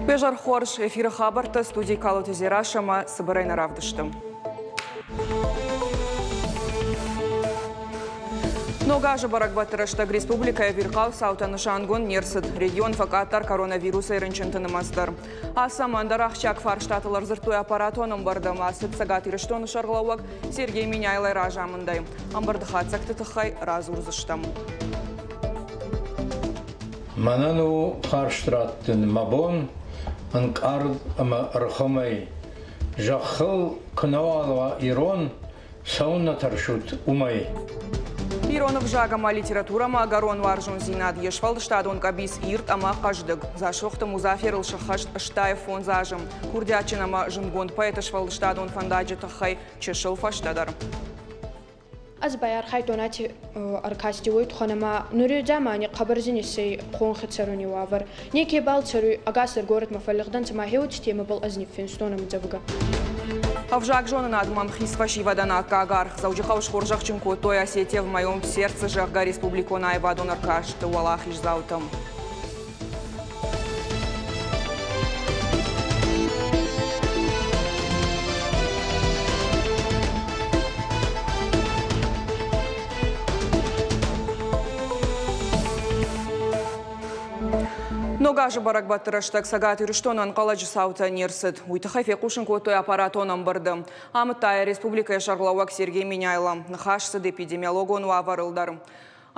Уе зӕр хорз, эфиры хабӕрттӕ студийы Калоты Дзерассӕ ӕмӕ цыбырӕй нӕ равдысты. Ног азы бӕрӕгбӕтты рӕстӕг республикӕйы ӕвирхъау цаутӕ нысангонд не рцыд. Регион фӕкъаддӕр коронавирусӕй рынчынты нымӕц дӕр. Ацы ӕмӕ ӕндӕр ахсджиаг фарстатыл ӕрдзырдтой аппаратон ӕмбырды ӕмӕ ацыд Цӕгат Ирыстоны сӕргълӕууӕг Сергей Меняйлойы разамындӕй. Ӕмбырды хатдзӕгты тыххӕй радзурдзыстӕм. Мӕнӕн у фарст раттын мӕ бон ӕнкъард ӕмӕ ӕрхуымӕй. Зӕххыл куы нӕуал уа ирон, цӕуыннӕ тӕрсут уымӕй? Ирон ӕвзаг ӕмӕ литературӕмӕ ӕгӕрон уарзондзинад йе сфӕлдыстадон къӕбиц ирд ӕмӕ хъӕздыг. Дзасохты Музаферыл сыххӕст 85 азы. Курдиатджын ӕмӕ зындгонд поэты сфӕлдыстадон фӕндаджы тыххӕй чысыл фӕстӕдӕр. Ӕз байархайдтон аци ӕркасти уой туххӕн ӕма нури дзамани хъӕбӕр зин иссӕй хонхи цӕруни уавӕр. Некебал цӕруй, ӕгасдӕр горӕтмӕ фӕллигъдӕнцӕ ма хеуӕтти темӕбӕл ӕз ниффинстон ӕмдзӕвгӕ. Ӕвзагзонынадмӕ ӕмхиц фӕсивӕдӕн аккаг аргъ Дзӕуджыхъӕуы схорзӕхджын кодтой Осетия в моем сердце, зӕгъгӕ, республикон аивадон ӕркасты уӕлахиздзаутӕм. Ног азы бӕрӕгбӕтты рӕстӕг Цӕгат Ирыстоны ӕнхъӕлӕджы цаутӕ не рцыд. Уый тыххӕй фехъусын кодтой аппаратон ӕмбырды. Амыдта йӕ республикӕйы сӕргълӕууӕг Сергей Меняйло. Ныхас цыд эпидемиологон уавӕрыл дӕр.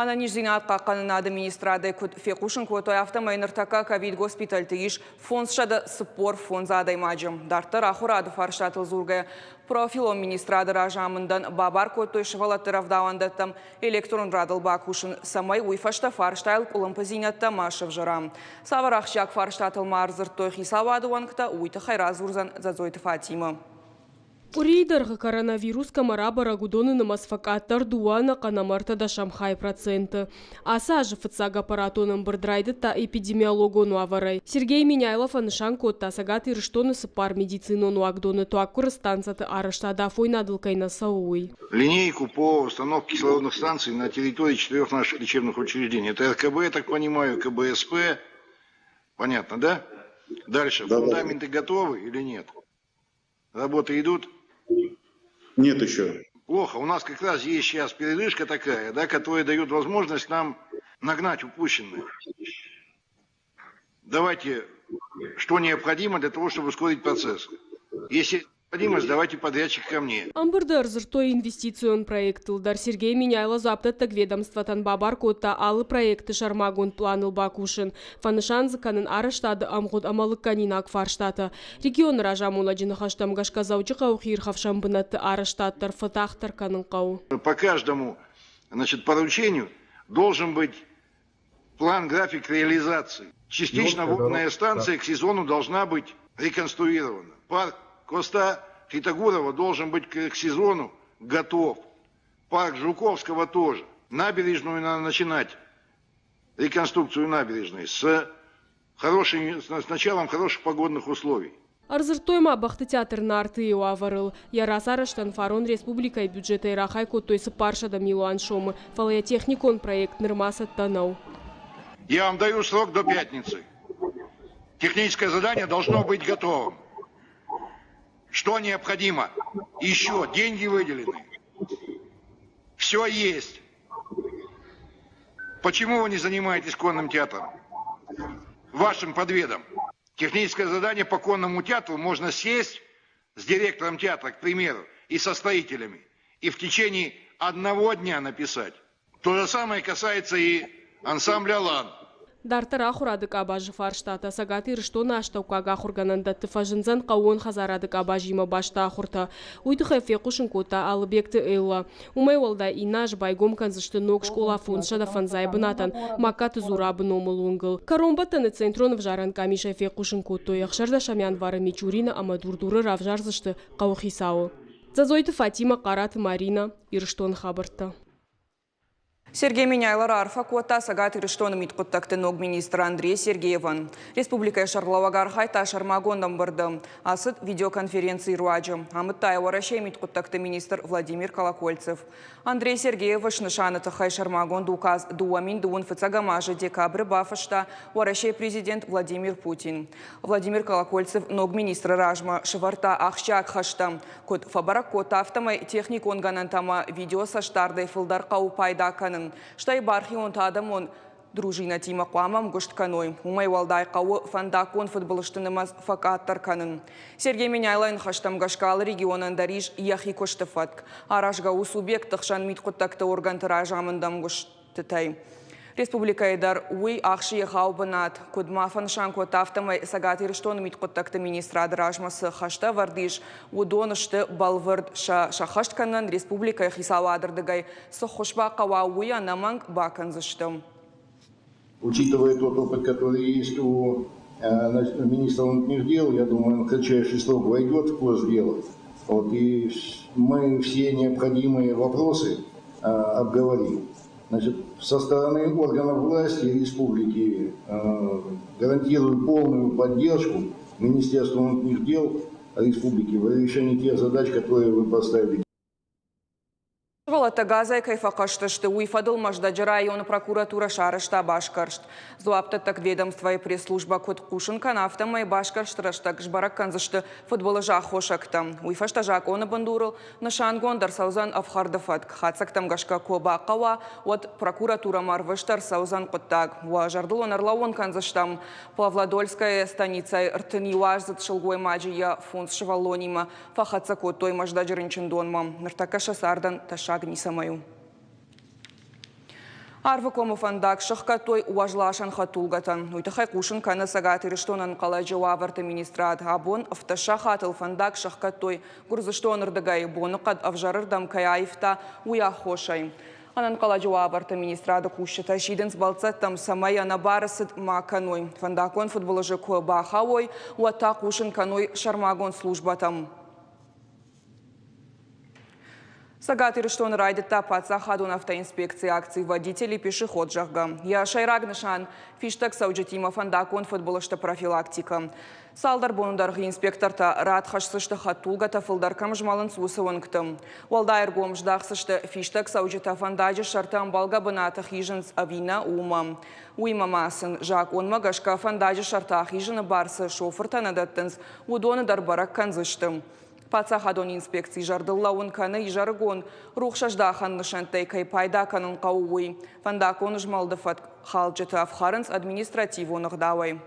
Ӕнӕниздзинад хъахъхъӕнынады министрадӕй куыд фехъусын кодтой, афтӕмӕй ныртӕккӕ ковид-госпитальты ис 545 адӕймаджы. Дарддӕр ахуырады фарстатыл дзургӕ профилон министрады разамындӕн бабар кодтой сывӕллӕтты рӕвдауӕндӕттӕм электрон радыл бакусын, цӕмӕй уый фӕстӕ фарстайыл къуылымпыдзинӕдтӕ ма сӕвзӕра. Цавӕр ахсджиаг фарстатыл ма ӕрдзырдтой хицауады уӕнгтӕ, уый тыххӕй радзурдзӕн Дзӕдзойты Фатимӕ. Къуырийы дӕргъы коронавирус кӕмӕ рабӕрӕг, уыдоны нымӕц фӕкъаддӕр дыууӕ ӕнӕхъӕн ӕмӕ ӕртӕдӕсӕм хай проценты. Ацы азы фыццаг аппаратон ӕмбырд райдыдта эпидемиологон уавӕрӕй. Сергей Меняйло фӕнысан кодта, Цӕгат Ирыстоны цыппар медицинон уагдоны туаггуыры станцӕты арӕзтад афойнадыл кӕй нӕ цӕуы, уый. Линейку по установке кислородных станций на территории четырех наших лечебных учреждений. Это РКБ, я так понимаю, КБСП. Понятно, да? Дальше. Фундаменты готовы или нет? Работы идут? Нет еще. Плохо. У нас как раз есть сейчас передышка такая, да, которая дает возможность нам нагнать упущенное. Давайте, что необходимо для того, чтобы ускорить процесс. Если необходимость, давайте подрядчик ко мне. Ӕмбырды ӕрдзырдтой инвестицион проекттыл дӕр. Сергей Меняйло дзуапдӕттӕг ведомствотӕн бабар кодта алы проекты сӕрмагонд планыл бакусын, фӕнысан дзы кӕнын арӕзтады ӕмгъуыд ӕмӕ лыггӕнинаг фарстатӕ. Регионы разамонӕджы ныхӕстӕм гӕсгӕ Дзӕуджыхъӕуы хиирхӕфсӕн бынӕтты арӕзтад дӕр фӕтагъддӕр кӕнын хъӕуы. По каждому, значит, поручению должен быть план, график реализации. Частично водная станция к сезону должна быть реконструирована. Парк Коста Хитогурова должен быть к сезону готов. Парк Жуковского тоже. Набережную надо начинать, реконструкцию набережной с, хорошей, с началом хороших погодных условий. Ӕрдзырдтой ма бӕхты театр Нарты-йы уавӕрыл. Йӕ рацарӕзтӕн фарон республикӕйы бюджетӕй рахай кодтой 400 милуан сомы, фӕлӕ йӕ техникон проект нырма цӕттӕ нӕу. Я вам даю срок до пятницы. Техническое задание должно быть готовым. Что необходимо? Еще деньги выделены. Все есть. Почему вы не занимаетесь конным театром? Вашим подведом. Техническое задание по конному театру можно сесть с директором театра, к примеру, и со строителями, и в течение одного дня написать. То же самое касается и ансамбля «Алан». Дарддӕр ахуырады къабазы фарстатӕ Цӕгат Ирыстоны астӕуккаг ахуыргӕнӕндӕтты фӕзындзӕн хъӕууон хӕдзарады къабазимӕ баст ахуыртӕ. Уый тыххӕй фехъусын кодта Алыбегты Эллӕ. Уымӕй уӕлдай иннӕ аз байгом кӕндзысты ног скъола 505 бынатӕн Магкаты Зурабы номыл уынгыл. Кӕронбӕттӕны Центрон ӕвзарӕн къамисӕй фехъусын кодтой, ӕхсӕрдӕсӕм январы Мичурины ӕмӕ Дурдуры равзардзысты хъӕуыхицауы. Дзӕдзойты Фатимӕ, Хъараты Маринӕ, Ирыстоны хабӕрттӕ. Сергей Меняйло раарфӕ кодта Цӕгат Ирыстоны мидхъуыддӕгты ног министр Андрей Сергеевӕн. Республикӕйы сӕргълӕууӕг архайдта сӕрмагонд ӕмбырды. Ацыд видеоконференцийы руаджы. Амыдта йӕ Уӕрӕсейы мидхъуыддӕгты министр Владимир Колокольцев. Андрей Сергеевы снысаны тыххӕй сӕрмагонд указ 2021 азы декабры бафыста Уӕрӕсейы президент Владимир Путин. Владимир Колокольцев ног министры размӕ сӕвӕрдта ахсджиаг хӕстӕ. Куыд фӕбӕрӕг кодта, афтӕмӕй техникон гӕнӕнтӕ ӕмӕ видеоцӕстдардӕй фылдӕр хъӕуы пайда кӕнын. Стӕй бархионтӕ адӕмон дружинӕтимӕ хъуамӕ ӕмгуыст кӕной. Уымӕй уӕлдай хъӕуы фӕндаггон фыдбылызты нымӕц фӕкъаддӕр кӕнын. Сергей Меняйлойы ныхӕстӕм гӕсгӕ алы регионӕн дӕр ис йӕхи куысты фӕтк. Аразгӕ у субъектты хсӕн мидхъуыддӕгты органты разамынд ӕмгуыстытӕй. Республикӕйы дӕр уый ахсы егъау бынат. Куыд ма фӕнысан кодта, афтӕмӕй Цӕгат Ирыстоны мидхъуыддӕгты министрады размӕ цы хӕстӕ ӕвӕрд ис, уыдон сты бӕлвырд. Сӕ сӕххӕст кӕнынӕн республикӕйы хицауады рдыгӕй цы ххуыс бахъӕуа, уый ӕнӕмӕнг бакӕндзысты. Учитывая тот опыт, который есть у министра внутренних дел, я думаю, он в кратчайший срок войдет в курс дела. Вот, и мы все необходимые вопросы обговорим. Значит, со стороны органов власти республики гарантирую полную поддержку Министерству внутренних дел республики в решении тех задач, которые вы поставили. Сывӕллӕттӕ газӕй кӕй фӕхъӕстӕ сты, уый фӕдыл Мӕздӕджы районы прокуратурӕ сарӕзта басгӕрст. Дзуапдӕттӕг ведомствойы пресс-службӕ куыд хъусын кӕны, афтӕмӕй басгӕрсты рӕстӕг сбӕрӕг кӕндзысты фыдбылызы аххосӕгтӕ. Уый фӕстӕ закъоны бындурыл нысангонд ӕрцӕудзӕн ӕфхӕрды фӕтк. Хатдзӕгтӕм гӕсгӕ куы бахъӕуа, уӕд прокуратурӕмӕ ӕрвыст ӕрцӕудзӕн хъуыддаг. Уӕ зӕрдыл уын ӕрлӕууын кӕндзыстӕм, Павлодольская станицӕйы 31-аздзыд сылгоймаджы йӕ фондз сывӕллонимӕ фӕхӕццӕ кодтой Мӕздӕджы рынчындонмӕ. Ныртӕккӕ сӕ цардӕн тӕссаг ницӕмӕй у. Арвыкомы фӕндаг сӕхгӕдтой уӕзласӕн хӕдтулгӕтӕн. Уый тыххӕй хъусын кӕны Цӕгат Ирыстоны ӕнхъӕлӕджы уавӕрты министрад. Абон ӕвддӕс сахатыл фӕндаг сӕхгӕдтой Гуырдзыстоны рдыгӕй, боныхъӕд ӕвзӕрырдӕм кӕй аивта, уый аххосӕй. Ӕнӕнхъӕлӕджы уавӕрты министрады кусджытӕ сидынц бӕлццӕттӕм, цӕмӕй ӕнӕбары цыд ма кӕной. Фӕндаггон фыдбылызы куы бахауой, уӕд та хъусын кӕной сӕрмагонд службӕтӕм. Цӕгат Ирыстоны райдыдта паддзахадон автоинспекцийы акци «Водитель и пешеход», зӕгъгӕ. Йӕ сӕйраг нысан – фистӕг цӕуджытимӕ фӕндаггон фыдбылызты профилактикӕ. Цалдӕр боны дӕргъы инспектортӕ рад хӕсдзысты хӕдтулгӕтӕ фылдӕр кӕм змӕлынц, уыцы уынгты. Уӕлдай ӕргом здахдзысты, фистӕг цӕуджытӕ фӕндаджы сӕрты ӕмбӕлгӕ бынаты хизынц ӕви нӕ, уымӕ. Уыимӕ ма сын закъонмӕ гӕсгӕ фӕндаджы сӕрты ахизыны бар цы шофыртӕ нӕ дӕттынц, уыдоны дӕр бӕрӕг кӕндзысты. Паддзахадон инспекци зӕрдыл лӕууын кӕны изӕрыгон рухсӕздахӕн нысӕнттӕй кӕй пайда кӕнын хъӕуы, уый. Фӕндаггон змӕлды фӕтк халджыты ӕфхӕрынц административон ӕгъдауӕй.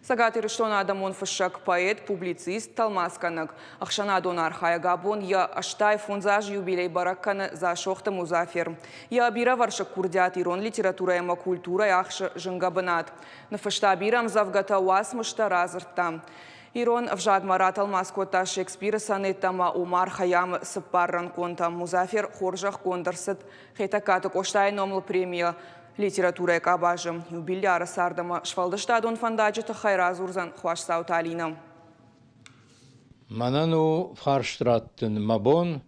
Цӕгат Ирыстоны адӕмон фыссӕг, поэт, публицист, тӕлмацгӕнӕг, ӕхсӕнадон архайӕг абон йӕ 85 азы юбилей бӕрӕг кӕны Дзасохты Музафер. Йӕ бирӕвӕрсыг курдиат ирон литературӕ ӕмӕ культурӕйы ахсы зынгӕ бынат. Ныффыста бирӕ ӕмдзӕвгӕтӕ, уацмыстӕ, радзырдтӕ. Ирон ӕвзагмӕ ратӕлмац кодта Шекспиры сонеттӕ ӕмӕ Омар Хайамы цыппаррӕнхъонтӕ. Музафер хорзӕхгонд ӕрцыд Хетӕгкаты Къостайы номыл премийӕ литературӕйы къабазы. Юбиляры цард ӕмӕ сфӕлдыстадон фӕндаджы тыххӕй радзурдзӕн Хуасдзауты Алинӕ. Мӕнӕн у фарст раттын мӕ бон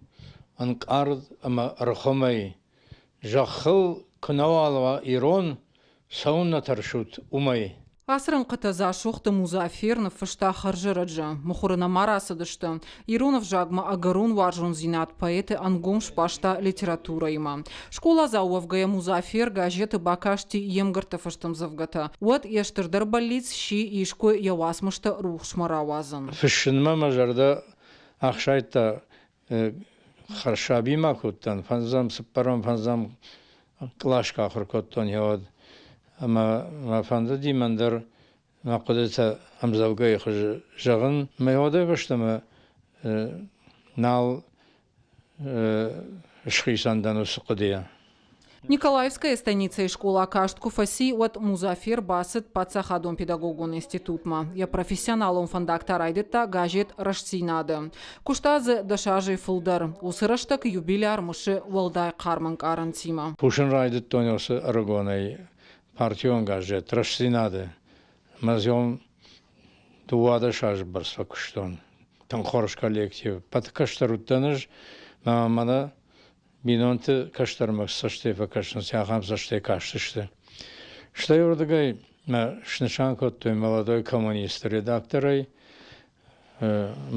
ӕнкъард ӕмӕ ӕрхуымӕй. Зӕххыл куы нӕуал уа ирон, цӕуыннӕ тӕрсут уымӕй? Ацы рӕнхъытӕ Дзасохты Музафер ныффыста хӕрзӕрӕджы. Мыхуыры нӕма рацыдысты. Ирон ӕвзагмӕ ӕгӕрон уарзондзинад поэты ӕнгом сбаста литературӕимӕ. Скъоладзау уӕвгӕйӕ Музафер газеты бакасти йе мгӕртты фыст ӕмдзӕвгӕтӕ. Уӕд йе стырдӕр бӕллиц сси искуы йӕ уацмыстӕ рухсмӕ рауадзын. Фыссынмӕ мӕ зӕрдӕ ӕхсайдта хӕрзсабимӕ кодтан, фӕндзӕм, цыппӕрӕм, фӕндзӕм кълас ахуыр кодтон еуӕд. Ӕмӕ мӕ фӕндыди мӕн дӕр мӕ хъуыдытӕ ӕмдзӕвгӕйы хуызы зӕгъын. Мӕ уӕдӕй фӕстӕмӕ нал схицӕн дӕн уыцы хъуыдыйӕ. Николаевская станицӕйы скъола каст куы фӕци, уӕд Музафер бацыд паддзахадон педагогон институтмӕ. Йӕ профессионалон фӕндаг та райдыдта газет «Рӕстдзинад-ы». Куыста дзы 10 азӕй фылдӕр. Уыцы рӕстӕг юбиляр мысы уӕлдай хъарм ӕнкъарӕнтимӕ. Кусын райдыдтон уыцы ӕрыгонӕй партион газет «Рӕстдзинад-ы». Мӕ зон 12 азы бӕрц фӕкуыстон. Тынг хорз коллектив. Пӕт кӕстӕр уыдтӕн ӕз, мӕ мӕнӕ. Бинонты кӕстӕрмӕ цӕстӕй фӕкӕсынц, ахӕм цӕстӕй кастысты. Стӕй уырдыгӕй мӕ снысан кодтой «Молодой коммунист» редакторӕй.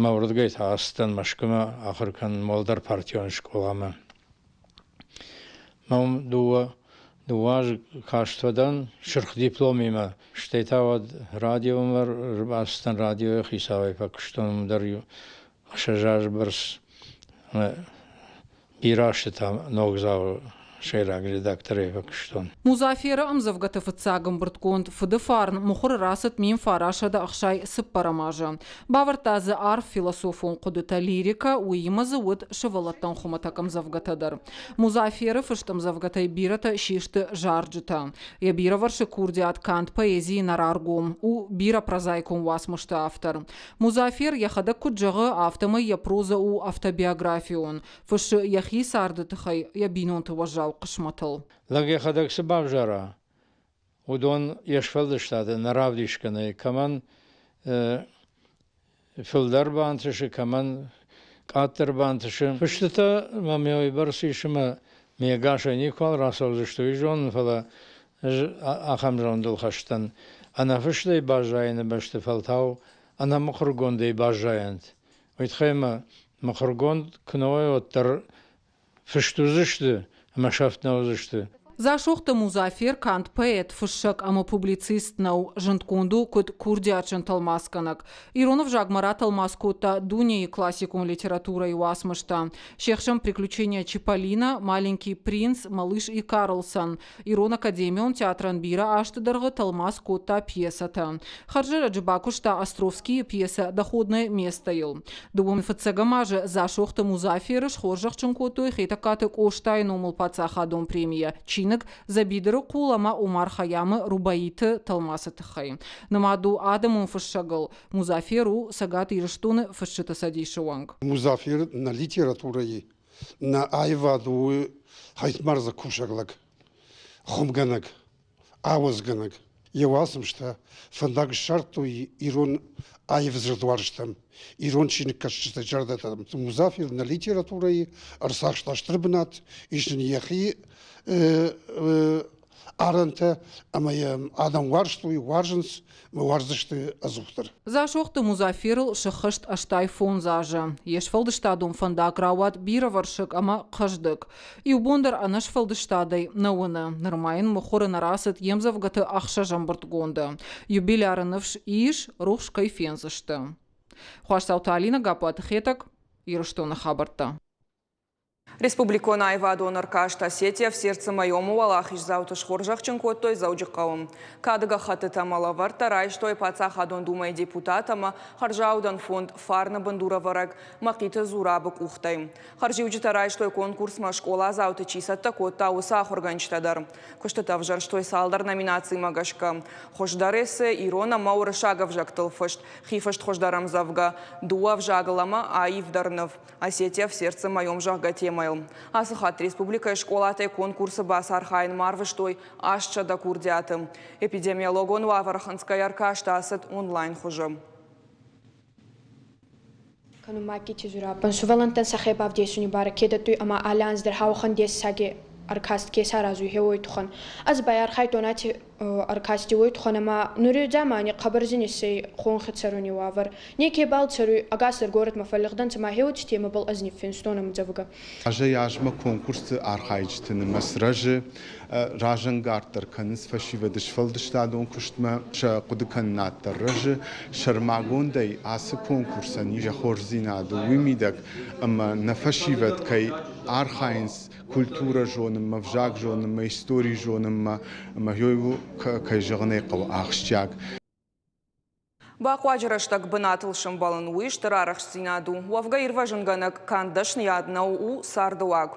Мӕ уырдыгӕй та ацыдтӕн Мӕскуымӕ ахуыр кӕнын уӕлдӕр партион скъоламӕ. Мӕ уым дыууӕ азы каст фӕдӕн сырх дипломимӕ. Стӕй та уӕд радиомӕ ӕрбацыдтӕн, радиойы хицауӕй фӕкуыстон, уым дӕр иу 6 азы бӕрц бирӕ азты та Ногдзауы сӕйраг редакторӕй фӕкуыстон. Музаферы ӕмдзӕвгӕты фыццаг ӕмбырдгонд «Фыды фарн» мыхуыры рацыд 1964 азы. Бавӕрдта дзы арф философон хъуыдытӕ, лирикӕ, уыимӕ дзы уыд сывӕллӕттӕн хуымӕтӕг ӕмдзӕвгӕтӕ дӕр. Музаферы фыст ӕмдзӕвгӕтӕй бирӕтӕ систы зарджытӕ. Йӕ бирӕвӕрсыг курдиат канд поэзийы нӕ раргом, у бирӕ прозаикон уацмысты автор. Музафер йӕхӕдӕг куыд зӕгъы, афтӕмӕй йӕ прозӕ у автобиографион, фыссы йӕхи царды тыххӕй йӕ бинонты уӕззау хъысмӕтыл. Лӕг йӕхӕдӕг цы бавзара, уыдон йе сфӕлдыстады нӕ равдисгӕ нӕй, кӕмӕн фылдӕр бантысы, кӕмӕн къаддӕр бантысы. Фыстытӕ мӕм уыйбӕрц ис ӕмӕ ме гасӕй никуал рацӕудзысты, уый зонын, фӕлӕ ӕз ахӕм зондыл хӕст дӕн. Ӕнӕфыстӕй баззайыны бӕсты фӕлтау ӕнӕмыхуыргондӕй баззайӕнт. Уый тыххӕй мӕ мыхуыргонд куы нӕ уой, уӕддӕр фыст уыдзысты ӕмӕ сӕфт нӕ уыдзысты. Дзасохты Музафер канд поэт, фыссӕг ӕмӕ публицист нӕу, зындгонд у куыд курдиатджын тӕлмацгӕнӕг. Ирон ӕвзагмӕ ратӕлмац кодта дунейы классикон литературӕйы уацмыстӕ. Се хсӕн «Приключения Чиполлино», «Маленький принц», «Малыш и Карлсон». Ирон академион театрӕн бирӕ азты дӕргъы тӕлмац кодта пьесӕтӕ. Хӕрзӕрӕджы бакуыста Островскийы пьесӕ «Доходное место-йыл». Дыууын фыццӕгӕм азы Дзасохты Музаферы схорзӕхджын кодтой Хетӕгкаты Къостайы номыл паддзахадон премийӕ чиныг «Дзӕбидыры хъул» ӕмӕ Омар Хайамы Рубаиты тӕлмацы тыххӕй. Нымад у адӕмон фыссӕгыл. Музафер у Цӕгат Ирыстоны Фысджыты цӕдисы уӕнг. Музафер нӕ литературӕйы, нӕ аивад у хӕйтмарзӕг кусӕг лӕг, хуымгӕнӕг, ауӕдзгӕнӕг. Йӕ уацмыстӕ фӕндаг ссардтой ирон аив дзырдуарзтӕм, ирон чиныгкӕсджыты зӕрдӕтӕм. Музафер нӕ литературӕйы ӕрцахста стыр бынат, ис ын йӕхи арӕнтӕ ӕмӕ йӕ адӕм уарзтой, уарзынц ӕмӕ уарздзысты ӕдзухдӕр. Дзасохты Музаферыл сыххӕст 85 азы. Йе сфӕлдыстадон фӕндаг рауад бирӕвӕрсыг ӕмӕ хъӕздыг. Иу бон дӕр ӕнӕсфӕлдыстадӕй нӕ уыны. Нырма йын мыхуыры нӕ рацыд йе мдзӕвгӕты ӕхсӕз ӕмбырдгонды. Юбиляры ныфс ис, рухс кӕй фендзысты. Хуасдзауты Алинӕ, Гаппуаты Хетӕг, Ирыстоны хабӕрттӕ. Республикон аивадон ӕркаст «Осетия в сердце моем» уӕлахиздзауты схорзӕхджын кодтой Дзӕуджыхъӕуы. Кады гӕххӕттытӕ ӕмӕ лӕвӕрттӕ райстой Паддзахадон Думӕйы депутат ӕмӕ хӕрзаудӕн фонд «Фарны» бындурӕвӕрӕг Мӕхъиты Зурабы къухтӕй. Хӕрзиуджытӕ райстой конкурсмӕ скъоладзауты чи цӕттӕ кодта, уыцы ахуыргӕнджытӕ дӕр. Куыстытӕ ӕвзӕрстой цалдӕр номинацимӕ гӕсгӕ. Хуыздӕр эссе ирон ӕмӕ уырыссаг ӕвзӕгтыл фыст, хифыст хуыздӕр ӕмдзӕвгӕ, дыууӕ ӕвзагыл ӕмӕ аивдӕр ныв. Осетия в сердце моем зӕгъгӕ темӕйыл. Ацы хатт республикӕйы скъолатӕй конкурсы бацархайынмӕ арвыстой 800 курдиаты. Эпидемиологон уавӕр хынцгӕйӕ ӕркаст ацыд онлайн хуызы. Кӕнунмӕ Зураббӕн сувӕллӕнттӕн сӕхе бавдесуни барӕ ке дӕттуй ӕма алли анз дӕр уӕхӕн дессаги ӕркаст ке саразуй, гъе уой туххӕн. Ӕз байархайдтон аци ӕркасти уой туххӕн ӕма нури дзамани хъӕбӕр зин иссӕй хонхи цӕруни уавӕр. Некебал цӕруй, ӕгас дӕр горӕтмӕ фӕллигъдӕнцӕ ма гъеуоти темӕбӕл ӕз ниффинстон ӕмдзӕвгӕ. Азӕй-азмӕ конкурсты архайджыты нымӕц рӕзы, разӕнгарддӕр кӕнынц фӕсивӕды сфӕлдыстадон куыстмӕ, сӕ хъуыдыкӕнынад дӕр рӕзы. Сӕрмагондӕй ацы конкурсӕн йӕ хорздзинад у уый мидӕг, ӕмӕ нӕ фӕсивӕд кӕй архайынц культурӕ зонынмӕ, ӕвзаг зонынмӕ, истори зонынмӕ, ӕмӕ уый у, кӕй зӕгъын ӕй хъӕуы, ахсджиаг. Бахъуаджы рӕстӕг бынатыл сӕмбӕлын уый стыр арӕхстдзинад у. Уӕвгӕ ирвӕзынгӕнӕг канд дӕсныйад нӕу, у цардыуаг.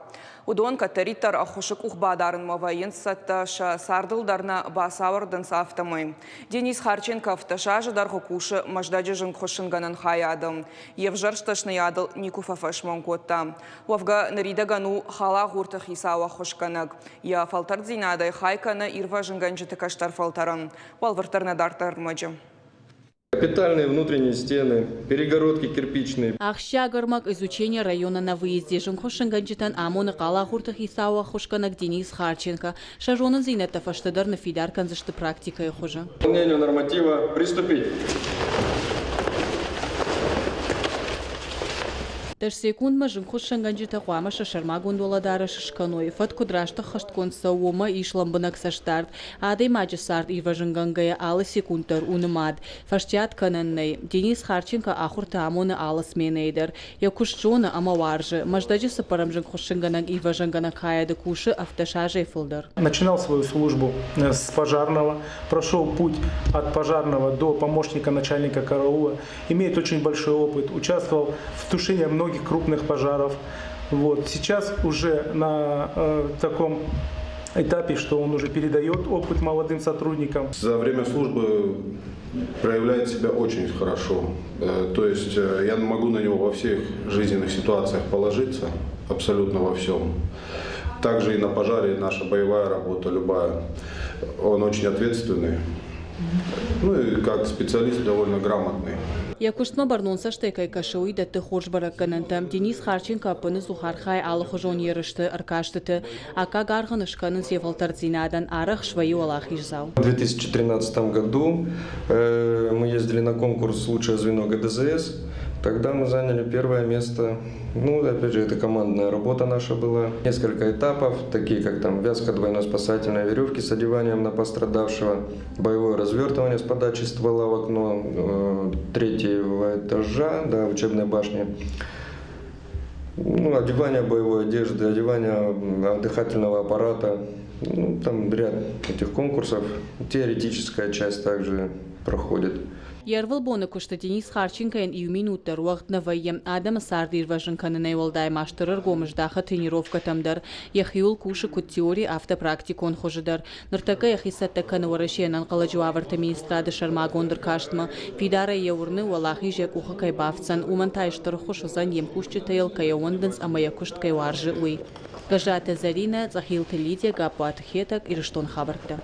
Уыдон кӕддӕриддӕр ӕххуысы къух бадарынмӕ вӕййынц цӕттӕ, сӕ цардыл дӕр нӕ бацауӕрдынц, афтӕмӕй. Денис Харченко 17 азы дӕргъы кусы Мӕздӕджы зынгхуыссынгӕнӕн хайады. Йе взӕрст дӕсныйадыл никуы фӕфӕсмон кодта. Уӕвгӕ ныридӕгӕн у халагъурты хицау ӕххуысгӕнӕг. Йӕ фӕлтӕрддзинадӕй хай кӕны ирвӕзынгӕнджыты кӕстӕр фӕлтӕрӕн. Бӕлвырддӕр нӕ дарддӕр ӕрмӕджы. Капитальные внутренние стены, перегородки кирпичные. Ахсджиаг ӕрмӕг Изучение района на выезде зынгхуыссынгӕнджытӕн амоны хъалагъурты хицауы ӕххуысгӕнӕг Денис Харченко. Сӕ зонындзинӕдтӕ фӕстӕдӕр ныффидар кӕндзысты практикӕйы хуызы. Выполнению норматива приступить. Дӕс секундмӕ зынгхуыссӕнгӕнджытӕ хъуамӕ сӕ сӕрмагонд уӕлӕдарӕс скӕной. Фӕд куыд раст ӕххӕстгонд цӕуы, уымӕ ис лӕмбынӕг цӕстдард. Адӕймаджы цард ирвӕзынгӕнгӕйӕ алы секунд дӕр у нымад. Фӕстиат кӕнӕн нӕй. Денис Харченко ахуыртӕ амоны алы сменӕйы дӕр. Йӕ куыст зоны ӕмӕ уарзы. Мӕздӕджы цыппӕрӕм зынгхуыссынгӕнӕг-ирвӕзынгӕнӕг хайады кусы 17 азӕй фылдӕр. Начинал свою службу с пожарного, прошел путь от пожарного до помощника начальника караула, имеет очень большой опыт, участвовал в тушении многих крупных пожаров. Вот. Сейчас уже на таком этапе, что он уже передает опыт молодым сотрудникам. За время службы проявляет себя очень хорошо. То есть я могу на него во всех жизненных ситуациях положиться, абсолютно во всем. Также и на пожаре наша боевая работа любая. Он очень ответственный. Ну и как специалист довольно грамотный. Йӕ куыстмӕ бӕрнон цӕстӕй кӕй кӕсы, уый дӕтты хорз бӕрӕггӕнӕнтӕ. Денис Харченко ӕппыныдзух архайы алыхуызон ерысты, ӕркастыты. Аккаг аргъ ын скӕнынц йӕ фӕлтӕрддзинадӕн, арӕх свӕййы уӕлахиздзау. В 2013 году мы ездили на конкурс «Лучшее звено ГДЗС». Тогда мы заняли первое место. Ну, опять же, это командная работа наша была. Несколько этапов, такие как там вязка двойной спасательной веревки с одеванием на пострадавшего, боевое развертывание с подачей ствола в окно третьего этажа, да, учебной башни. Ну, одевание боевой одежды, одевание дыхательного аппарата. Ну, там ряд этих конкурсов. Теоретическая часть также проходит. Йе рвылбоны куысты Денис Харченкойӕн иу минут дӕр уӕгъд нӕ вӕййы. Адӕмы цард ирвӕзын кӕнынӕй уӕлдай ма стыр ӕргом здахы тренировкӕтӕм дӕр. Йӕхиуыл кусы куыд теори, афтӕ практикон хуызы дӕр. Ныртӕккӕ йӕхи цӕттӕ кӕны Уӕрӕсейы ӕнӕнхъӕлӕджы уавӕрты министрады сӕрмагонд ӕркастмӕ. Фидарӕй йӕ уырны, уӕлахиз йӕ къухы кӕй бафтдзӕн, уымӕн та стыр ӕххуыс уыдзӕн, йе мкусджытӕ йыл кӕй ӕууӕндынц ӕмӕ йӕ куыст кӕй уарзы, уый. Гӕззаты Зӕринӕ, Цъӕхилты Лидия, Гаппуаты Хетӕг, Ирыстон хабӕрттӕ.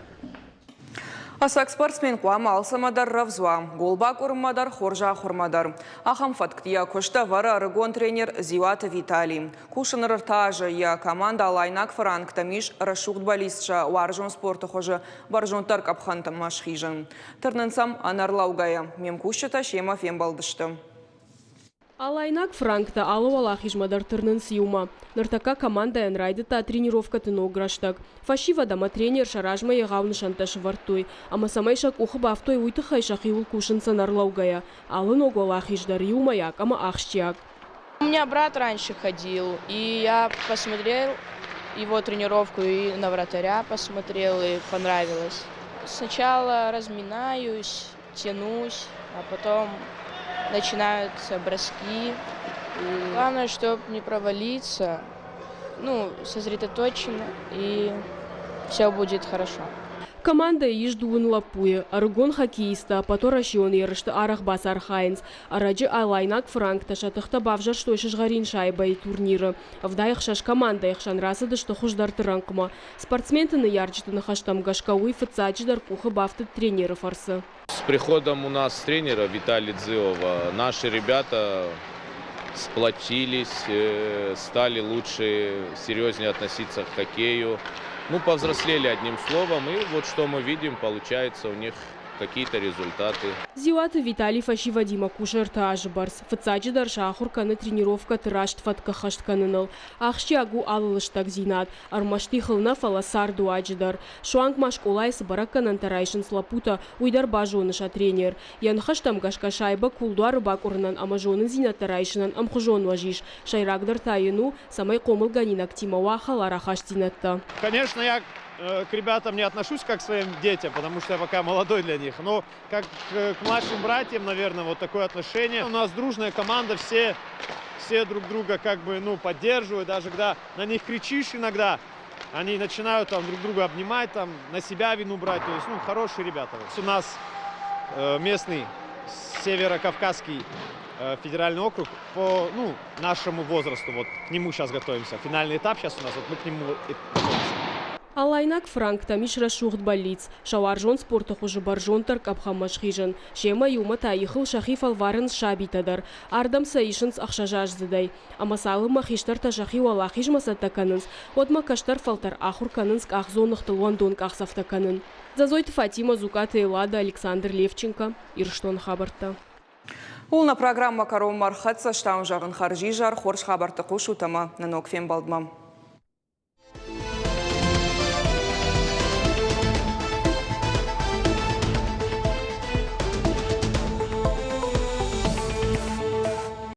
Ӕцӕг спортсмен хъуамӕ алцӕмӕ дӕр рӕвдз уа, гол бакъуырынмӕ дӕр, хорз ахуырмӕ дӕр. Ахӕм фӕтк йӕ куыст ӕвӕры ӕрыгон тренер Дзиуаты Виталий. Кусы ныр ӕртӕ азы, йӕ командӕ Алайнаг фыранктӕм ис рӕсугъд бӕллиц сӕ уарзон спорты хуызы бӕрзонддӕр къӕпхӕнтӕм схизын. Тырнынц ӕм ӕнӕрлӕугӕйӕ. Ме мкусджытӕ семӕ фембӕлдысты. Алайнаг фыранктӕ алы уӕлахизмӕ дӕр тырнынц иумӕ. Ныртӕккӕ командӕйӕн райдыдта тренировкӕты ног рӕстӕг. Фӕсивӕд ӕмӕ тренер сӕ размӕ егъау нысӕнттӕ сӕвӕрдтой. Ӕмӕ цӕмӕй сӕ къухы бафтой, уый тыххӕй сӕхиуыл кусынц ӕнӕрлӕугӕйӕ. Алы ног уӕлахиз дӕр иумӕйаг ӕмӕ ахсджиаг. У меня брат раньше ходил, и я посмотрел его тренировку и на вратаря посмотрел, и понравилось. Сначала разминаюсь, тянусь, а потом начинаются броски. И главное, чтобы не провалиться, ну, сосредоточенно, и все будет хорошо. Командӕйы ис дыууын лӕппуйы. Ӕрыгон хоккеисттӕ ӕппӕтуӕрӕсеон ерысты арӕх бацархайынц. Ӕрӕджы алайнаг фыранктӕ сӕ тыхтӕ бавзӕрстой сызгъӕрин шайбӕйы турниры. 76 командӕйы хсӕн рацыдысты хуыздӕрты рӕнхъмӕ. Спортсменты ныййарджыты ныхӕстӕм гӕсгӕ уый фыццаджыдӕр къухы бафтыд тренеры фӕрцы. С приходом у нас тренера Виталия Дзиова наши ребята сплотились, стали лучше, серьезнее относиться к хоккею. Ну, повзрослели одним словом, и вот что мы видим, получается у них какие-то результаты. Дзиуаты Виталий фӕсивӕдимӕ кусы ӕртӕ азы бӕрц. Фыццаджыдӕр сӕ ахуыр кӕны тренировкӕты раст фӕтк ӕххӕст кӕныныл. Ахсджиаг у алы лыстӕгдзинад. Ӕрмӕст ихыл нӕ, фӕлӕ цардуаджы дӕр. Суанг ма скъолайы цы бӕрӕггӕнӕнтӕ райсынц лӕппутӕ, уый дӕр базоны сӕ тренер. Йӕ ныхӕстӕм гӕсгӕ шайбӕ кулдуары бакъуырынӕн ӕмӕ зонындзинӕдтӕ райсынӕн ӕмхуызон уӕз ис. Сӕйрагдӕр та йын у, цӕмӕй хъомылгӕнинӕгтимӕ уа хӕлар ахастдзинӕдтӕ. Конечно, я к ребятам не отношусь как к своим детям, потому что я пока молодой для них, но как к младшим братьям, наверное, вот такое отношение. У нас дружная команда, все друг друга как бы, ну, поддерживают, даже когда на них кричишь иногда, они начинают там друг друга обнимать, там, на себя вину брать, то есть, ну, хорошие ребята. У нас местный северокавказский федеральный округ по, ну, нашему возрасту, вот к нему сейчас готовимся. Финальный этап сейчас у нас, вот мы к нему и готовимся. Алайнаг. Алайнаг фыранктӕм ис рӕсугъд бӕллиц, сӕ уарзон спорты хуызы бӕрзонддӕр къӕпхӕнмӕ схизын. Семӕ иумӕ та ихыл сӕхи фӕлварынц сабитӕ дӕр. Ардӕм сӕ исынц ӕхсӕзаздзыдӕй. Ӕмӕ цалынмӕ хистӕртӕ сӕхи уӕлахизмӕ цӕттӕ кӕнынц, уӕдмӕ кӕстӕр фӕлтӕр ахуыр кӕнынц къахдзоныгътыл уӕндон къахдзӕфтӕ кӕнын. Дзӕдзойты Фатимӕ, Дзукъаты Эллада, Александр Левченко, Ирыстоны хабӕрттӕ. Ууыл нӕ программӕ кӕронмӕ ӕрхӕццӕ стӕм, зӕгъын хӕрзизӕр, хорз хабӕртты хъусут ӕмӕ нӕ ног фембӕлдмӕ.